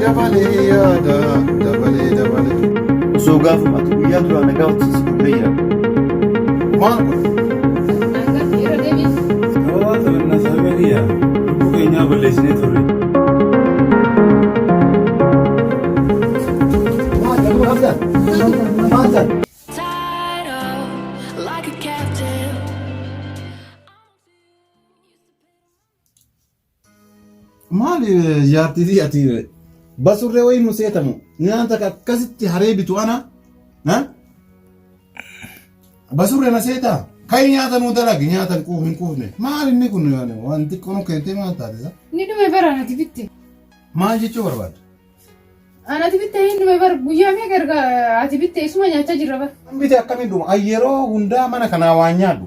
dabalee yaada dabalee dabalee. Osoo gaafuma ati guyyaa duraa na gaafattu si fuudhee jira. Maal kun? Irra deebiin. Sababaa taphannaa sababa kiyya lubbuu keenyaa balleessinee turre. Maal dhaguma qabdaa? Maal taate? Tied up like a captive. Maali jaartii fi ati basurree wayii nu seetamu nyaata akkasitti haree bitu ana basurree na seetaa kai nyaata nuu dalagi nyaata hin quuf hin quufne maal inni kun waan xiqqoo nu keentee maal taate isa Ni dhume bara anati bitte. maal jechuu barbaadda? Anati bitte hin dhume bara guyyaa meeqa erga ati bitte isuma nyaachaa jirra bara. Bite akkamiin dhuma an yeroo hundaa mana kanaa waan nyaadhu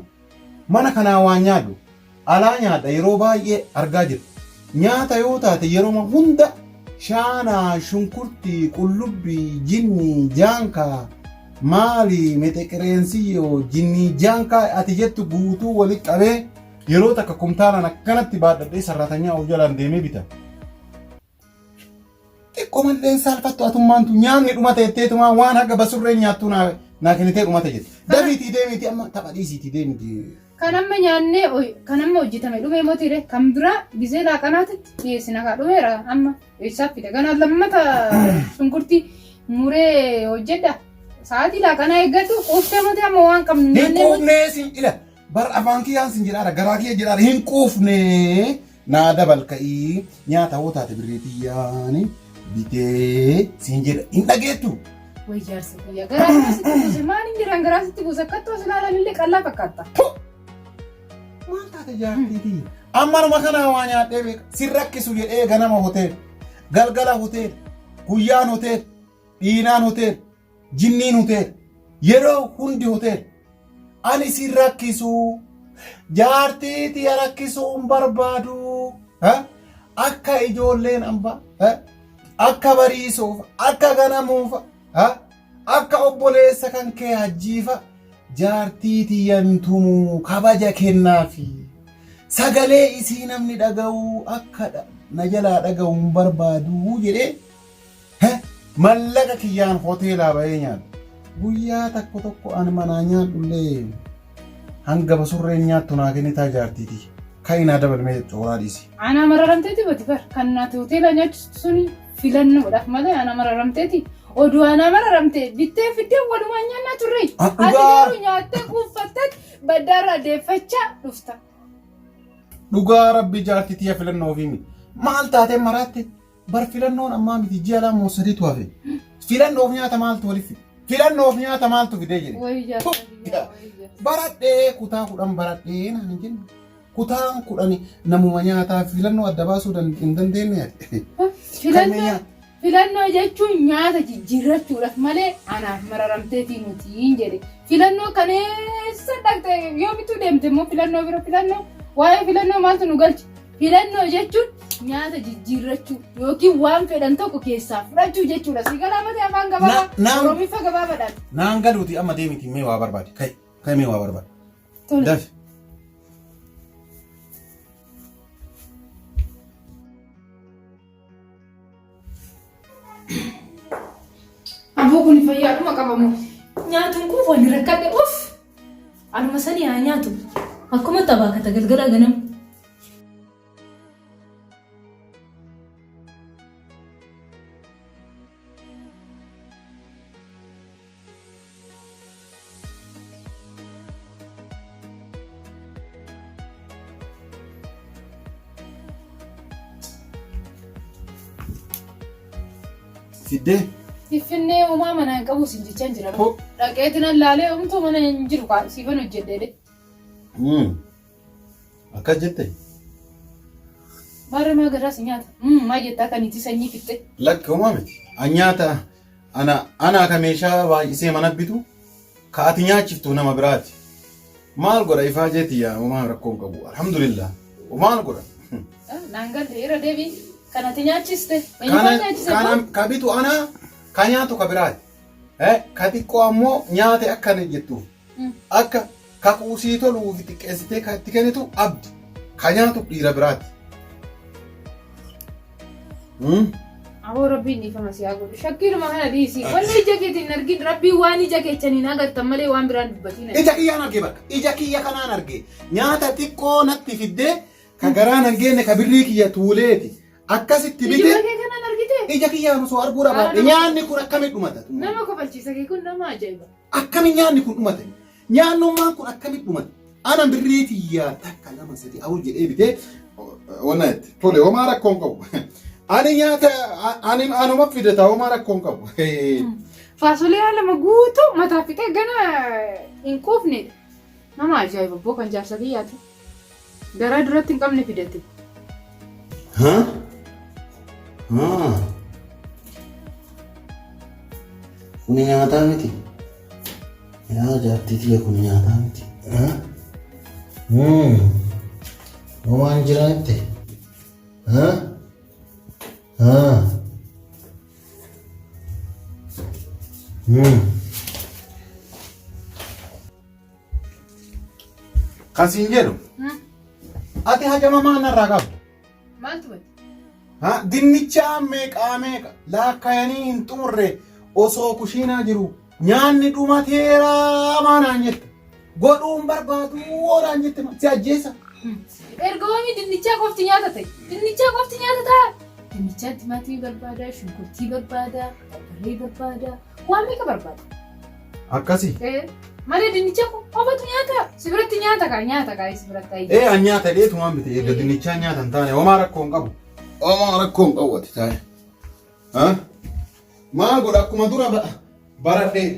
mana kanaa waan nyaadhu Alaa nyaadha yeroo baay'ee argaa jirta. Nyaata yoo taate yeroma hunda shaanaa, shunkurtii, qullubbii, jinnii, jaankaa, maali, mexeqireensiyyoo, jinnii, jaankaa ati jettu guutuu walitti qabee yeroo takka kumtaalaan akkanatti baadhadhee sarratanyaa of jalaan deemee bita. Xiqqoomallee hin saalfattu atummaantu nyaanni dhumate jetteetumaa waan haga basurreen nyaattuu naa naa kennitee dhumate jette. Dafiitii deemiitii amma tapha dhiisiitii deemiitii. Kan amma nyaannee kan amma hojjetame dhumee motiire kan biraa gizee laaqanaatitti dhiyeessina kaa dhumeera amma eessaa fida ganaa lammata shunkurtii muree hojjedha sa'aatii laaqanaa eeggadhu quuftee moti amma waan qabnu Hin nyaannee moti. quufnee sin ila bar afaan kiyyaan sin jedhaara garaa kiyya jedhaara hin quufnee Naa dabal ka'ii nyaata hoo taate birrii tiyyaani bitee siin jedha hin dhageettu. Way jaarsa kiyya garaa kiyya sitti buuse maal hin jedhan garaa sitti buuse akkatti os ilaalan illee qallaa fakkaatta. Maal taate jaartii tiyya? Ammanuma kanaa waa nyaadhee beeka. Sin rakkisu jedhee ganama hotel, galgala hotel, guyyaan hotel, dhiinaan hotel, Jinniin hotel. Yeroo hundi hotel. Ani sin rakkisu. Jaartii tiya rakkisuu hin barbaadu. Ha? Akka ijoolleen amba. Ha? Akka bariisuuf, akka ganamuuf, ha? Akka obboleessa kan kee hajjiifa. Jaartii tiyya hin tumu kabaja kennaafi. Sagalee isii namni dhaga'u akka na jalaa dhaga'u hin barbaadu jedhee He mallaqa kiyyaan hoteelaa bahee nyaadha. Guyyaa takko tokko ani manaa nyaadhullee hanga basurreen nyaattu naa kennitaa jaartii tiyya. Ka'i naa dabalmee cooraa dhiisi. Anaa mararamteeti bati bar kan ati hoteela nyaachistu suni filannoodhaaf malee anaa mararamteeti. Oduu anaa mararamte bittee fiddee walumaan nyaannaa turre. Ah, Ati dhugaa. garuu nyaattee kuuffattee baddaarraa deeffachaa dhufta. Dhugaa rabbi jaartii tiyya filannoo ofii miti. Maal taatee maraatte? Bar filannoon ammaa miti ji'a 2 moo 3tu hafe. Filannoof nyaata maaltu walitti fide? Filannoof nyaata maaltu fidee jedhe. Wayii jaarsa kiyya, wayii jaarsa. Baradhee kutaa 10 baradhee naan hin jenne. Kutaan 10 namuma nyaataa fi filannoo adda baasuu hin dandeenye ati. Filannoo filannoo jechuun nyaata jijjiirrachuudhaaf malee anaaf mararamteetii miti hin jedhe. Filannoo kan eessa dhaqxe yoomitu deemte immoo filannoo bira filannoo waa'ee filannoo maaltu nu galche? Filannoo jechuun nyaata jijjiirrachuu yookiin waan fedhan tokko keessaa fudhachuu jechuudha. Si galaa matee afaan gabaabaa Oromiffa gabaabaadhaan. Naan galuuti amma deemiti mee waa barbaadi. Kai kai mee waa barbaadi. Tole. Dafi. Aboo kun fayyaadhuma qabamu. Nyaatuun kun wani rakkadhe uff. Anuma sanii haa nyaatu. Akkuma xabaakata galgala ganama. Fiddee? Finfinnee homaa mana hin qabu siin jechaan jira. Ho. Dhaqeeti nan laalee homtuu mana hin jiru kaa siifan hojjedhee de. Akkas jette? Maarree maa garaa si nyaata? Maa jettaa kan itti sanyii fixxe? Lakki homaa miti. An nyaata ana anaa ka meeshaa baay'isee mana bitu ka ati nyaachiftu nama biraati. Maal godha ifaajee tiyya homaa rakkoo hin qabu. Alhamdulillah. Maal godha? Naan galle irra deebii kan ati nyaachiste. Eenyufaa Kana nyaachise kana ka bitu anaa ka nyaatu ka biraati. Ka xiqqoo ammoo nyaate akka inni jettuuf. Akka kakuu sii toluu fi xiqqeessitee kan itti kennitu abdi. Ka nyaatu dhiira biraati. Aboo rabbiin dhiifama si haa godhu. Shakkiinuma kana dhiisi. Wanni ija keetiin hin argin rabbiin waan ija keechaniin agartan malee waan biraan dubbatiin. Ija kiyyaan arge bakka. Ija kiyya kanaan arge. Nyaata xiqqoo natti fiddee ka garaa nan geenne ka birrii kiyya tuuleeti. Akkasitti bite Ijuma kee kanaan argite? ija kiyyaan osoo arguu dhabaadhe nyaanni kun akkamitti dhumata? Nama kofalchiisa kee kun nama ajaa'iba. Akkami nyaanni kun dhumate? Nyaannummaan kun akkamitti dhumate? Ana birrii tiyyaa takka lama sadi afur jedhee bitee wanna itti tole homaa rakkoo hin qabu. Ani nyaata ani anuma fidata homaa rakkoo hin qabu. Faasolee lama guutuu mataa fixee gana hin quufnedha. Nama ajaa'iba boo kan jaarsa kiyyaati. Garaa duratti hin qabne fidate. Haa? Haa. Kuni nyaataa miti. Yaa jaartii tiyya kuni nyaataa miti. Haa? Hmm. Homaan jiraatte. Haa? Haa. Hmm. Kan siin jedhu ati hajama maal narraa qabdu? Maaltu bade? Ha? Dinnichaa meeqaa meeqa laakkayanii hin xumurre osoo kushiinaa jiru nyaanni dhumateeraa maa naan jette. Godhuun barbaadu naan jette si ajjeesa. Erga oomii dinnichaa qofti nyaata ta'e. Dinnichaa qofti nyaata ta'a. Dinnichaan timaatimii barbaada, shunkurtii barbaada, barbaree barbaada, waan meeqa barbaada. Akkasii. Eh, Malee dinnicha qofatu nyaata. Si biratti nyaata kaa nyaata kaa si biratti ayi. Ee an nyaata dheetumaan bite eega dinnichaa nyaata hin taane homaa rakkoo hin qabu. Homaa rakkoo hin qabu ati taa'e. Ha? Maal godha akkuma dura baradhee.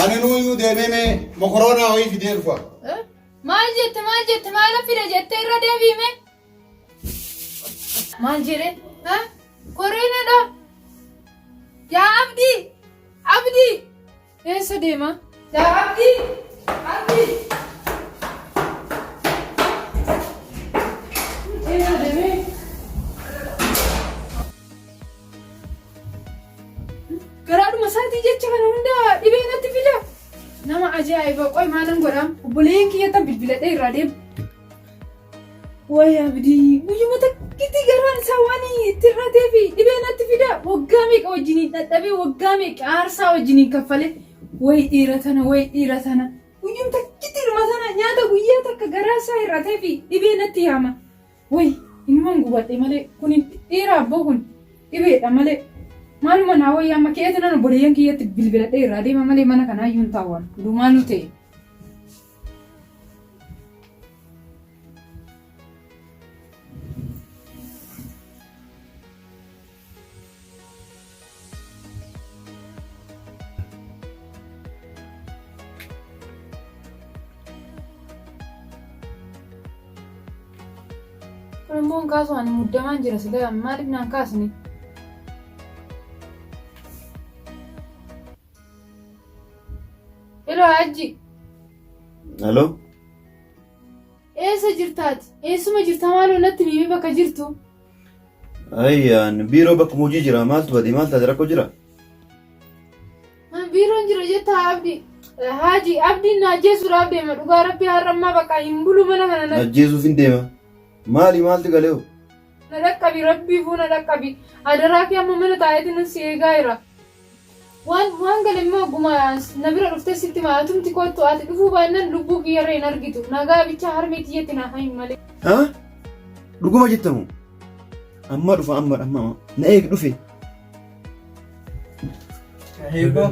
Ani nuyyuu deemee mee mokoroonaa wayii fidee dhufa. Eh? Maal jette maal jette maal fide jette irra deebiime. Maal jedhe? Ha? Koreenadha. Yaa Abdii! Abdii! Eessa deema? Yaa Abdii! Abdii! Eessa deemee? Garaadhuma isaatii jecha kana hunda dhibee natti fida. Nama ajaa'iba qoy maalan godhaa? Obboleeyyan kiyyattan bilbiladhee irraa deema. Wayi Abdii guyyuma takkitti garaan isaa waan itti irratee fi dhibee natti fida waggaa meeqa wajjiniin dhadhabee waggaa meeqa aarsaa wajjiniin kaffale wayi dhiira tana wayi dhiira tana guyyuma takkitti dhuma tana nyaata guyyaa takka garaa isaa irratee fi dhibee natti yaama wayi inuman gubadhe malee kun dhiira abboo kun dhibeedha malee maaluma naa wayyaa amma keetti nan obboleeyyan kiyyatti bilbiladhee irraa deema malee mana kanaayyuu hin taawwan dumaanuu ta'e. Kun immoo hin kaasu ani muddamaan jira sila maaliif naan kaasne? Hello Hajji. Hello. Eessa jirtaati? Eessuma jirta maaloo natti himi bakka jirtu? Ayyaan biiroo bakkuma hojii jira maaltu bade maal taate rakkoo jira? Biiroon jira jetta Abdi. Haaji Abdiin na ajjeesuudhaaf deema dhugaa rabbi har'a ammaa bakka hin bulu mana kana na Ajjeesuuf hin deema. Maali maaltu galee hoo? na dhaqqabi rabbiifuu na dhaqqabi adaraa kee amma mana taa'eetiin si eegaa jira. Waan waan gale immoo ogguma na bira dhuftee sitti hima atumti kottu ati dhufuu baannan lubbuu kiyyarra hin argitu nagaa bichaa harmee tiyyatti naaf himi malee. Ha? Dhuguma jettamu? Amma dhufa amma amma na eegi dhufe. Heebboo.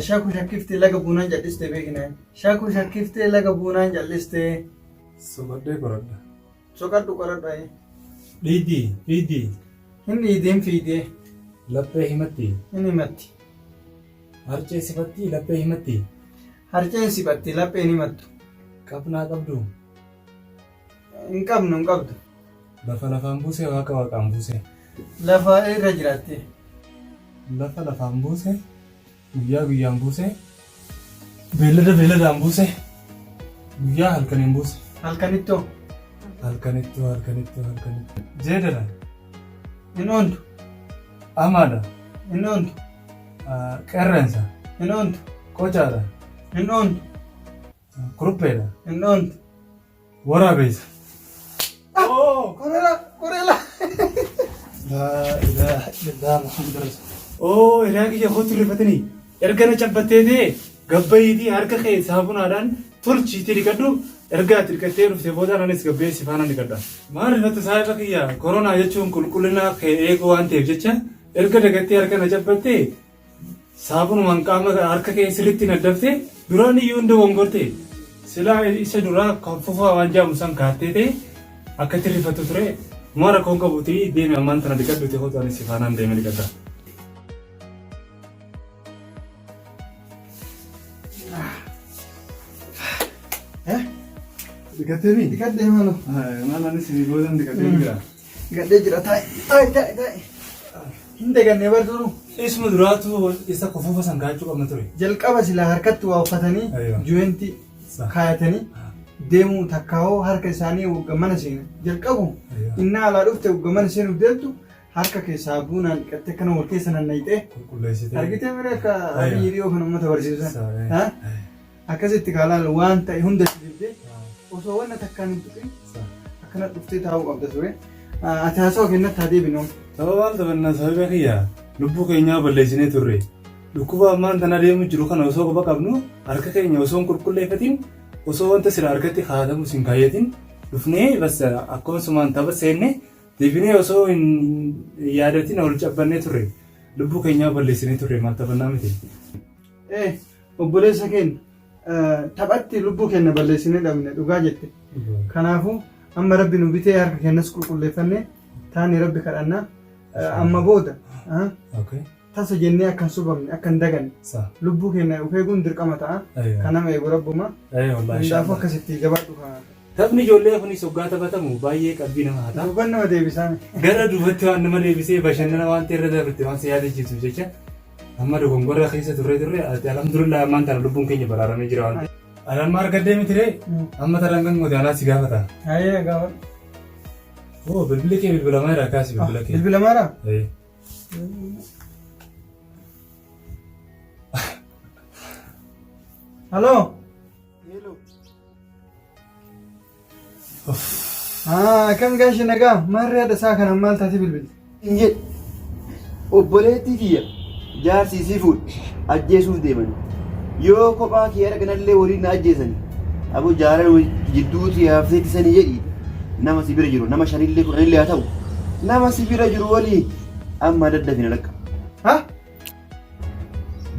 Shaku shakkiftee laga buunaan cal'istee beekna. Shaku shakkiftee laga buunaan cal'istee. Soqadhee qoradha. Soqadhu qoradhu ayee. Dhiidii fiidii. Hin dhiidee hin fiidee. Laphee himatti. Hin himatti. Harcee sifatti laphee himatti. Harceen siphatti lapheen himattu. Qabnaa qabdu. Hin qabnu hin qabdu. Lafa lafaan buuse waaqa waaqaan buuse. Lafa irra jiraatte. Lafa lafaan buuse Guyyaa guyyaan buuse. Beellada beelladaan buuse. Guyyaa halkaniin buuse. Halkanittoo. Halkanittoo halkanittoo halkanittoo. Jeedala. Hin oontu. Amaadha. Hin oontu. Qerrensa. Hin oontu. Qocaadha. Hin oontu. Kurupheedha. Hin oontu. Waraabeessa. Korela korela. Laa Bismillah alhamdulillah. Oo hiriyaa kiyya kootu rifatanii erga na cabbattee ta'e gabbayiitii harka kee saabunaadhaan tolchiitii dhiqadhu erga ati dhiqattee dhufte booda anis gabbee si faana dhiqadha. Maal rifatta saahiba kiyya koronaa jechuun qulqullina kee eeguu waan ta'eef jecha erga dagattee harka na cabbattee Saabunumaan qaama harka kee sirriitti naddaftee duraan iyyuu hunda gongortee silaa isa duraa kan fufaa waan jedhamu san kaattee ta'e akka itti rifattu ture moo rakkoon qabuuti deemi ammaan tana dhiqadhuti kootu ani si faanaan deeme dhiqadha. Dhiqattee mi? Dhiqadhee maaloo. Maal anis boodan dhiqatee jira. Gadhee jira taa'i taa'i taa'i taa'i. Hin dagannee bar duruu. Isuma duraatu isa kofuufa san kaa'achuu qabna ture. Jalqaba silaa harkatti waa uffatanii Aywa. juwentii Sa. kaayatanii deemuu takkaawoo harka isaanii wagga mana seenan jalqabu Aywa. innaa alaa dhufte wagga mana seenuuf deemtu harka kee saabuunaan dhiqattee akkana wal keessa nannayxee Qulqulleessitee. argitee mire akka Aywa. abiyyi dhiyoo kan uummata barsiisan. Sa, eh. Ha? Akkasitti kaa laal waan ta'e hunda itti dibdee osoo wanna takkaan hin tuqin akkana dhuftee taa'uu qabda ture. Ati haasawa kennatti haa deebinu. Sababa maal taphannaa sababa kiyya lubbuu keenyaa balleessinee turre. Dhukkuba ammaan tana deemu jiru kana osoo quba qabnu harka keenya osoo hin qulqulleeffatin osoo wanta sila harkatti kaa'atamu hin kaayyatin dhufnee bas akkasumaan tapha seenne deebinee osoo hin yaadatin ol cabbannee turre. Lubbuu keenyaa balleessinee turre maal taphannaa miti. Eh, obboleessa keenya taphatti lubbuu keenya balleessinee dhabne dhugaa jette. Kanaafuu amma rabbi nu bitee harka keenyas qulqulleeffanne taani rabbi kadhanna. Amma booda tasa jennee akka hin sobamne akka hin daganne lubbuu keenya of eeguun dirqama ta'a. Kan nama eegu rabbuma. Hundaafuu akkasitti jabaadhu kana. Taphni ijoollee kunis hoggaa taphatamu baay'ee qalbii nama hata. Duuban nama deebisaa. Gara duubatti waan nama deebisee bashannana waan ta'e irra darbite waan si yaadachiisuuf jecha Amma dogongorra keessa turre turre ati alhamdulillah ammaan tana lubbuun keenya baraaramee jira waan ta'eef. Ani amma argadhee miti ree amma taraan kan goote anaa si gaafata. Hayyee gaafa. Oo bilbilli kee bilbilamaa jira kaasi bilbila kee. Bilbilamaadha? Ee. Haloo. Akkam gaashe nagaa maarree haadha isaa kanaan maal taatee bilbilte? Hin jedhe. Obboleettii tiyya jaarsi isii fuudhe ajjeesuuf deemani. Yoo kophaa kiyya arganallee waliin na ajjeesani. Aboo jaalala jidduu tiyya hafteetti sanii jedhi nama si bira jiru nama shanillee kudhanillee haa ta'u nama si bira jiru walii amma daddafi na dhaqqaba. Ha?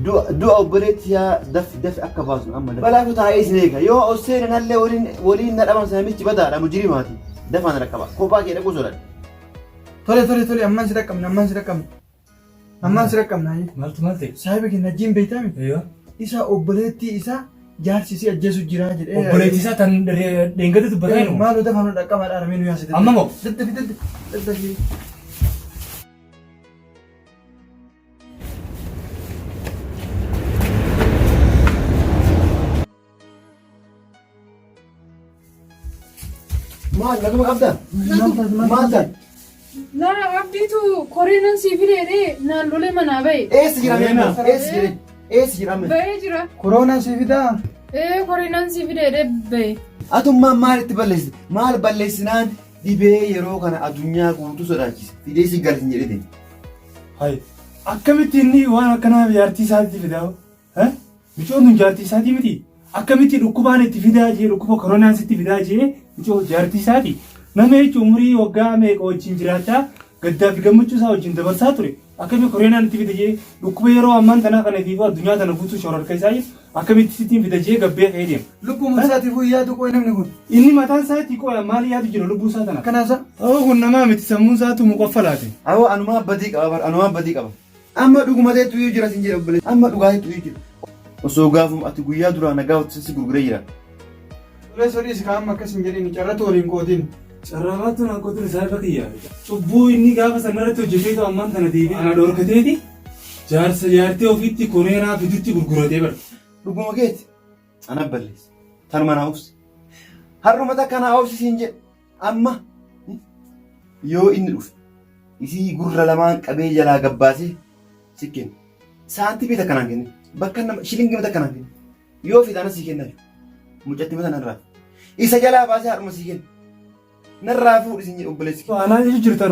Du'a du'a obboleetti yaa dafi dafi akka baasnu amma dafi. Balaatu taa'ee isin eega. Yoo ol seenan allee waliin waliin na dhaban sana michi badaadha mujrimaati. Dafaa na dhaqqaba. Kophaa kee dhaquu sodaadha. Tole tole tole ammaan si dhaqqabna ammaan si dhaqqabna. Ammaan si dhaqqabna. Maaltu maal ta'e? Saahiba keenya Najjiin beektaa miti? Eeyyoo. Isa obboleettii isaa jaarsi isii ajjeesu jira jedhee. Obboleettii isaa tan dheengadda dubbataa jiru. Maaloo dafaa nu dhaqqabaadha aramee nu yaasite. Amma moo? Daddafi daddafi daddafi. Maal naguma qabdaa? Maal taate? Laa abdiitu koree nan sii fideedhe naan lolee manaa ba'e. Eessa jira mee? Eessa jira? Eessa jira mee? Ba'ee jira. Koronaa si fidaa? Ee koree nan sii fideedhe ba'e. Atummaan maal itti balleessite? Maal balleessinaan dhibee yeroo kana addunyaa guutuu sodaachise. Fidee si galchin jedhee deeme. Hay. Akkamitti inni waan akkanaa jaartii isaatti fidaa? Eh? Micoon tun jaartii isaatii miti. Akkamitti dhukkubaan itti fidaa jee dhukkuba koronaan sitti fidaa jee micoo jaartii isaati. Nama jechuun umurii waggaa meeqa wajjin jiraachaa gaddaa fi gammachuu isaa wajjin dabarsaa ture. Akkami koronaan itti fida jee dhukkuba yeroo ammaan tanaa kana fi addunyaa tana guutuu shororka isaa jiru akkamitti sittiin fida jee gabbee ka'ee deema. Lubbuma isaatiifuu yaadu qoy namni kun. Inni mataan isaatii qoya maal yaadu jira lubbuu isaa tana. Akkanaa isaa. Oo kun namaa miti sammuun isaatu muqoffalaate. Awoo anumaa badii qaba bar anumaa badii qaba. Amma dhuguma ta'etu iyyuu jira sin jedhe obboleessi. Amma dhugaa ta'etu iyyuu jira. Osoo gaafuma ati guyyaa duraa na gaafatu si gurguree jira. Obboleessa dhiisi kaa amma akkas hin jedhin carratu waliin qoodin. Carraamaatu naan qotuun saahiba kiyya. Cubbuu inni gaafa sana irratti hojjeteetu ammaan tana deebi'ee ana dhorkateeti jaarsa jaartee ofiitti koneeraa fidutti gurguratee bara. Dhuguma keeti. Ana balleessa. Tanuma naa obsi. Har'uma takka naa obsi siin jedhe. Amma yoo inni dhufe isii gurra lamaan qabee jalaa gabbaasee si kenna. Saantimii takka naan kenni. Bakka nama shilingii takka naan kenni. Yoo fide ana sii kenna. Mucatti mata narraa. Isa jalaa baasee har'uma sii kenna. Narraa fuudhi sin jedhe obboleessi kee. Anaan jechuu jirta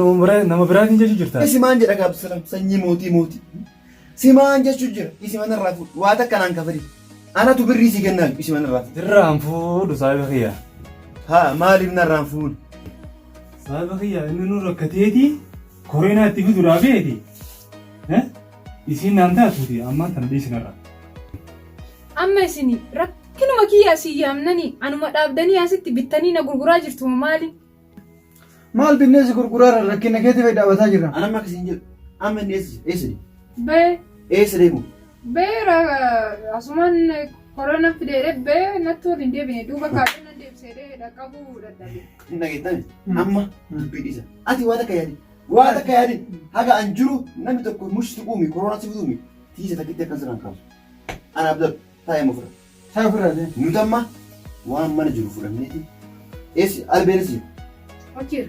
nama biraatiin jechuu jirta. Isimaan jedha kaa Abdusalaam sanyii mootii mootii. Simaan jechuu jira isima narraa fuudhi waa takka naan kafalin. Anatu birrii sii kennaa isima narraa fuudhi. Sirraan fuudhu saahiba kiyya. Haa maaliif narraan fuudhu? Saahiba kiyya inni nu rakkateeti koreenaa itti fiduudhaaf beeti. Isiin naan taatuuti ammaan tana dhiisi narraa. Amma isin rakkinuma kiyya asii yaamnanii anuma dhaabdanii asitti bittanii na gurguraa jirtu moo maali? Maal binnee si gurguraarra rakkina keetiif dhaabataa jirra. Ana amma akkasiin jedhu amma inni eessa jira? Eessa deemu? Bee Eessa deemu? bee asumaan korona fideedhe bee natti wal hin deebine duuba kaadhee nan deebiseedhe dhaqqabuu dadhabe. Hin dhageettani? Amma dubbii dhiisa. Ati waa takka yaadi. Waa takka yaadi. Haga an jiru namni tokko mush tuquumi koronaa si fiduumi tiisa takkitti akkan sirraan kaasu. Ana abdadhu taa'ee ma fudhadhu. Taa'e ofirraa deemi. Nuti amma waan mana jiru fudhanneeti. Eessi albeen eessi jiru? Hojiira.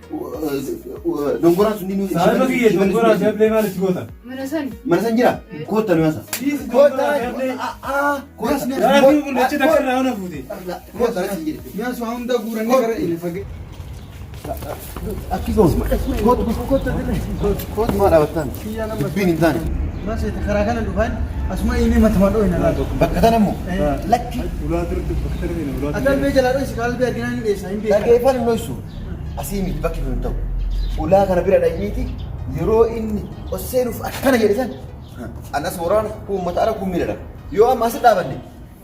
Dongoraan sun ni Saahiba kiyya dongoraa si ablee maal itti goota? Mana sani. Mana san jira? Kootta nu yaasa. Dhiisi Kootta. dongoraa si ablee. Kootta. Yaadni kun dachee takka irraa ona fuute. Kootta na jedhe. Mi'a sun hunda guuranii gara inni fagee. Akki goon. Kootta kootta kootta maal dhaabattaan? Dubbiin hin taane. Maseeti karaa kana dhufan asuma inni matuma dhooyna laata. Bakka tana immoo lakki Ulaa duratti bakka tana deema ulaa Ati albee jalaa dhoysi ka albee arginaan hin dheessa hin beekaa. dhageeffan hin dhoysu. Asii miti bakki kun hin ta'u. Ulaa kana bira dhaqniiti yeroo inni ol seenuuf akkana jedhe san anas waraana kun uummata ala kun miidha dhaqa. Yoo amma asirra dhaabanne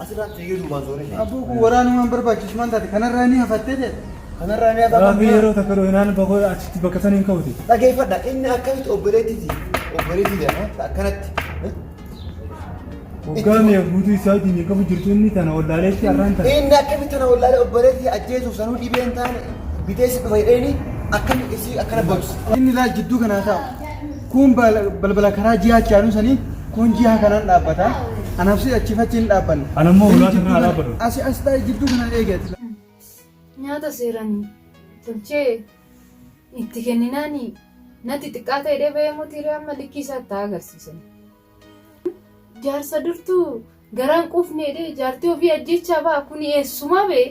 asirraan fiigee duubaan zooree seena. Abbuu kun waraanumaan barbaachisu waan taate kanarraa ni hafattee ta'e. Kanarraa ni Gaafa hafaa yeroo takka dhoohinaan bakka achitti bakka sana hin ka'uti. Dhageeffadha inni akkamitti obboleettiiti obboleettii jedhama akkanatti. Waggaa mi'a guutuu isaa wajjin hin qabu jirtu inni tana wallaaleetti har'aan tana. Inni akkamitti tana wallaalee obboleettii ajjeesuuf sanuu dhibee hin taane bitee si dhufa jedheeni akkami isii akkana bochisa. Inni laa jidduu kanaa taa'u. Kun balbala karaa jihaa chaanuu sanii kun jihaa kanaan dhaabbata. Anaaf si achiif achi hin dhaabbanne. Ana immoo Inni ulaa jidduu kanarraa kana- dhaabbadhu. Asi as taa'e jidduu kanaan eegati. Nyaata seeran tolchee itti kenninaani natti xiqqaa ta'e dhabee motiiree amma likkii isaa itti agarsiisan. Jaarsa durtuu garaan quufne jedhee jaartii ofii ajjechaa ba'a kuni eessumaa ba'e.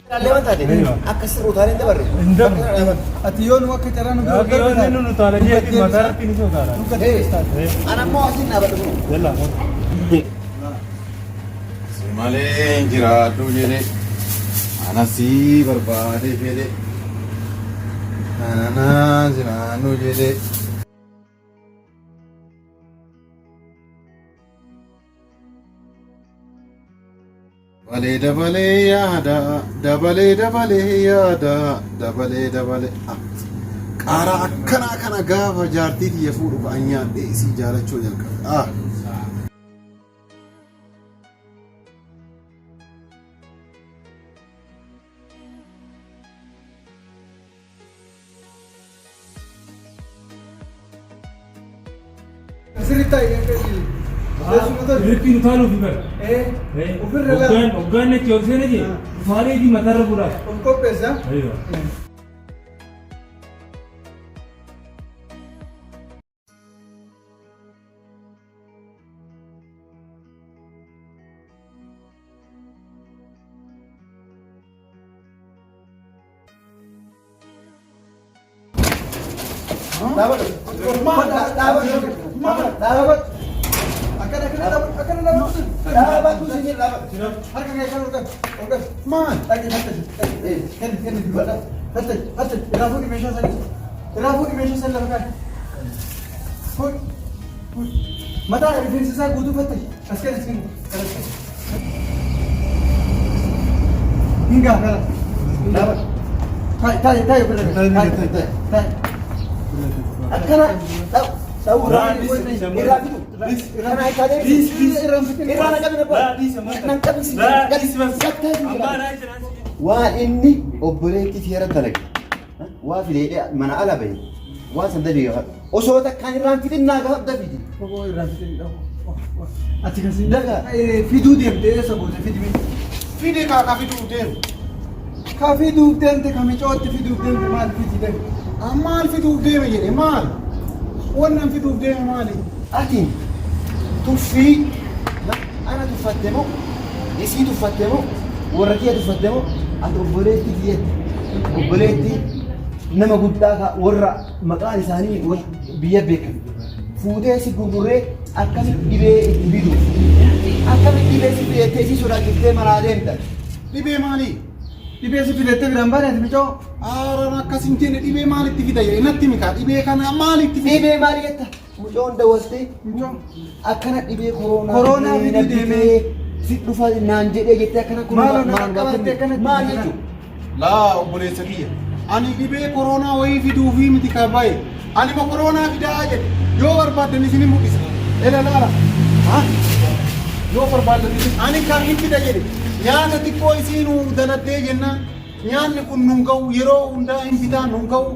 Ilaallee waan taate akka sirri utaalee hin dabarre. Hin dabarre. Bakka kana dhaaban. Ati yoo nu akka carraa nu bira Gaafa yoo inni nu utaala jee mataa irratti ni utaala. Ana immoo asiin dhaabadhu kun. Yalla. Si malee hin jiraadhu jedhe ana si barbaade fedhe ana jiraannu jedhe. Dabalee dabalee yaada dabalee dabalee yaada dabalee dabalee ah. Qaaraa akkanaa kana gaafa jaartii tiyya fuudhu ka'an nyaadhee isii jaalachuu jalqabe. Ah. Sirriitti taa'e akka teessuma tolu. Riffi utaaluuf bara. Ofirra laala. Hoggaan hoggaan achi ol seene jee utaalee fi mataarra fuudhaaf. Of qopheessa. Aywa. Akkana akkana dhaabatu akkana dhaabatu. Dhaabatu si jedha dhaabatu. Harka kee kan ol qabi ol qabi. Maal? Dhaqi fattashi dhaqi. Kenni kenni dubbadha. Fattashi fattashi irraa fuudhi meeshaa sanii. Irraa fuudhi meeshaa san lafa kaa'i. Fuudhi fuudhi. Mataa rifeensa isaa guutuu fattashi. As kenni as kenni. As kenni. Hin gaha kala. Dhaabatu. Taa'i taa'i taa'i ofirra. Taa'i taa'i taa'i. Akkana dhabu irraa fidu. Kana hiikaa deebisu. Irraa na qabi na bara. Nan qabi si Waan inni obboleettii seera dalage. Waa fideedhe mana ala bahe. Waan san dafii gaafadhu. Osoo takkaan irraan fidin naa gaafadhu dafiiti. Obbo irraa fidin dhabu. Ati kan siin Daga. Fiduu deemte eessa goote fidimi. Fide kaa ka fiduuf deemu. Ka fiduuf deemte ka micootti fiduuf deemte maal fidi deemte. Ah, Maal fiduuf deeme jedhe maal? Wannan fiduuf deeme maali? Ati tuffii ana tuffatte moo isii tuffatte moo warra kiyya tuffatte moo ati obboleettii kiyyatti. Obboleetti nama guddaa ka warra maqaan isaanii biyya beekamu fuutee si gurguree akkamitti dhibee itti fidu? Akkamitti dhibee si fidettee si sodaachiftee manaa deemta? Dhibee maalii? Dhibee si fidettee biraan baane ati micoo. Aaraan akkas hin jenne dhibee maalitti fida jedhe natti himi kaa dhibee kana maalitti fida? Dhibee maali jetta? Mucoon dawwaltee akkana dhibee koronaa Koronaa fidee fiduu na deemee. bitee si dhufa naan jedhee jettee akkana kun Maaloo na maal qaqqabatte akkanatti maal kana? jechuudha? Laa obboleessa kiyya. Ani dhibee koronaa wayii fiduufii miti kan bahe. Ani ma koronaa fidaa jedhe. Yoo barbaaddan isin mul'isa. Ela laala. Ha? Yoo barbaaddan isin ani kan hin fida jedhe. Nyaata xiqqoo isiinuu daladdee jennaan nyaanni kun nun ga'u yeroo hundaa hin bitaa nun ga'u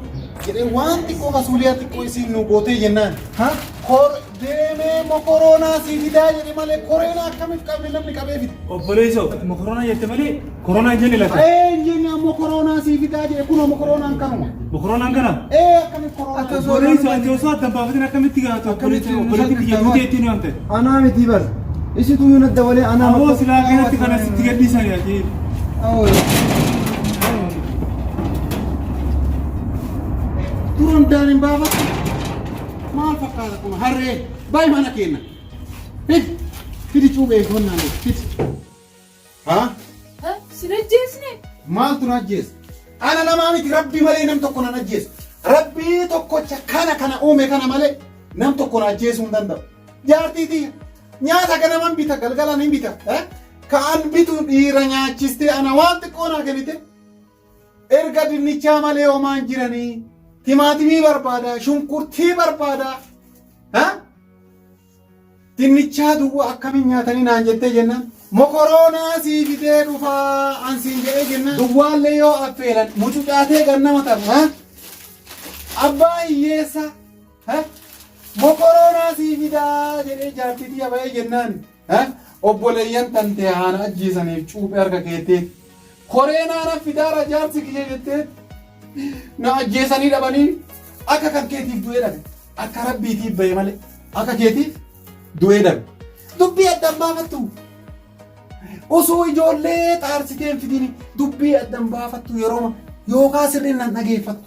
jedhee waan xiqqoo fasuuliyaa xiqqoo isiin nu gootee jennaan. Ha? Kor deemee mokoronaa sii fidaa jedhe malee koreenaa akkamiif qabne namni qabee fide. Obboleessoo mokoronaa jette malee koronaa hin jenne laata. Ee hin jenne ammoo koronaa sii fidaa jedhe kunoo mokoronaan kanuma. Mokoronaan kana. Ee akkamiif koronaa? Akka osoo Obboleessoo ati osoo adda hin baafatin akkamitti gaafatu Akkamitti obboleettii kiyya duutee ittiin waamte. Anaa miti bar. Isitu yoo nadda walee anaa Aboo silaa kanatti kana sitti gadhiisanii ati. Awoo. Turan daan hin baafattu. Maal fakkaata kun harree baay'ee mana kenna. Fidi fidi cuubee gonnaan fidi. Haa? Sin ajjeesne? Maaltu na ajjeesa? Ana namaa miti rabbi malee nam tokko nan ajjeesu. Rabbii tokkocha kana kana uume kana malee nam tokko na ajjeesuu hin danda'u. Jaartii tiyya nyaata ganaman bita galgalaan hin bita. Ka an bitu dhiira nyaachistee ana waan xiqqoo naa kennite erga dinnichaa malee homaan jiranii timaatimii barbaada shunkurtii barbaada. Dinnichaa duwwaa akkamiin nyaatanii naan jettee jennaan mokoroonaa sii fidee dhufaa an siin jedhee jennaan duwwaallee yoo affeelan mucucaatee gannama taru ha? Abbaa hiyyeessa ha? Mokoroonaa sii fidaa jedhee jaartii tiyya ba'ee jennaan ha? Obboleeyyan tantee haana ajjeesaniif cuuphee harka keettee koreenaa na fidaara jaarsi kiyya jettee na ajjeesanii dhabanii akka kan keetiif du'ee dhabe akka rabbiitiif ba'e malee akka keetiif du'ee dhabe. Dubbii addan baafattu. Osoo ijoollee xaarsitee hin fidini dubbii addan baafattu yeroo yookaan sirriin nan dhageeffattu.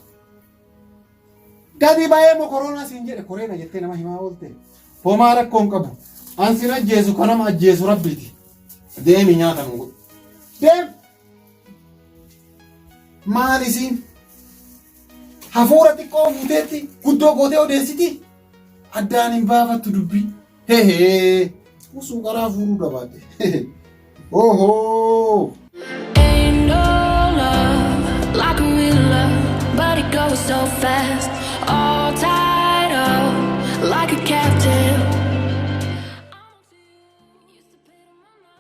Gadi ba'ee mokoroonaa siin jedhe koreena jettee nama himaa oolte. Homaa rakkoo hin qabu. An sin ajjeesu kan nama ajjeesu rabbiiti. Deemi nyaata nu godhu. Deem! Maal isiin? Hafuura xiqqoo fuuteetti guddoo gootee odeessiti? Addaan hin baafattu dubbii. Hehee! Usuu qaraa fuudhuu dhabaate. Ohoo! Ain't no love like a real love, but it goes so fast. All time.